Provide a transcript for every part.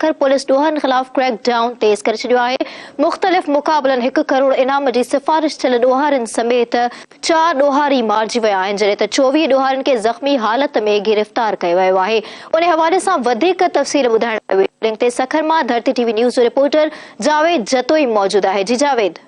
Sukkur police ڏوهن خلاف creek down تيز ڪري ڇڏيو آهي، مختلف مقابلن هڪ ڪروڙ انعام جي سفارش ٿيل ڏوهارين سميت چار ڏوهاري مارجي ويا آهن، جڏهن ته 24 ڏوهارين کي زخمي حالت ۾ گرفتار ڪيو ويو آهي، ان حوالي سان وڌيڪ تفصيل ٻڌائڻ لاء ويڊيو لنڪ تي سکر مان ڌرتي ٽي وي نيوز جو رپورٽر جاويد جتوئي موجود آهي، جي جاويد.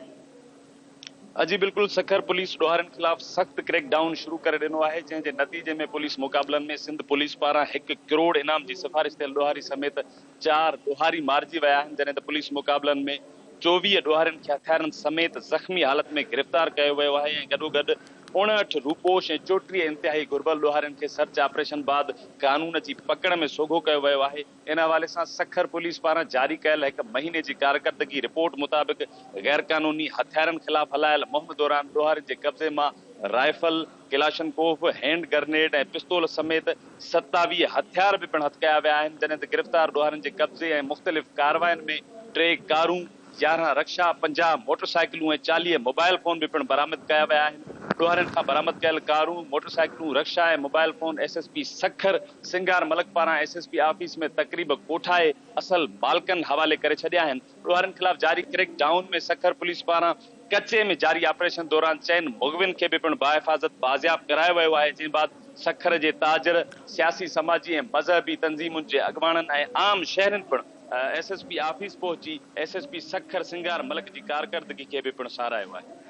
جي بلڪل سکر پوليس ڏوهارين خلاف سخت ڪريڪ ڊائون شروع ڪري ڏنو آهي جنهن جي نتيجي ۾ پوليس مقابلن ۾ سنڌ پوليس پاران هڪ ڪروڙ انعام جي سفارش ٿيل ڏوهاري سميت چار ڏوهاري مارجي ويا آهن جڏهن ته پوليس مقابلن ۾ 24 ڏوهارين کي هٿيارن سميت زخمي حالت ۾ گرفتار ڪيو ويو آهي ۽ گڏوگڏ 59 روپوش ۽ 34 انتهائي گهربل ڏوهارين کي سرچ آپريشن بعد قانون جي پڪڙ ۾ سوگهو ڪيو ويو آهي. ان حوالي سان سکر پوليس پاران جاري ڪيل هڪ مهيني جي ڪارڪردگي رپورٽ مطابق غيرقانوني هٿيارن خلاف هلايل مهم دوران ڏوهارين جي قبضي مان رائفل، ڪلاشنڪوف، هينڊ گرنيڊ ۽ پستول سميت 27 هٿيار به پڻ هٿ ڪيا ويا آهن، جڏهن ته گرفتار ڏوهارين جي قبضي ۽ مختلف ڪاررواين ۾ ٽي ڪارون، 11 رڪشا، 50 موٽر سائيڪلون ۽ 40 موبائل فون به پڻ برآمد ڪيا ويا آهن. ڏوهارين کان برآمد ڪيل ڪارون، موٽر سائيڪلون، rickshaw ۽ mobile phone S S P Sukkur Singar Malik پاران ايس ايس پي آفيس ۾ تقريب ڪوٺائي اصل مالڪن حوالي ڪري ڇڏيا آهن. ڏوهارين خلاف جاري ڪريڪ ڊائون ۾ سکر پوليس پاران ڪچي ۾ جاري آپريشن دوران چئن مغوين کي به پڻ باحفاظت بازياب ڪرايو ويو آهي جنهن بعد سکر جي تاجر، سياسي سماجي ۽ مذهبي تنظيمن جي اڳواڻن ۽ عام شهرين پڻ ايس ايس پي آفيس پهچي S S P Sukkur Singar Malik جي ڪارڪردگي کي به پڻ ساراهيو آهي.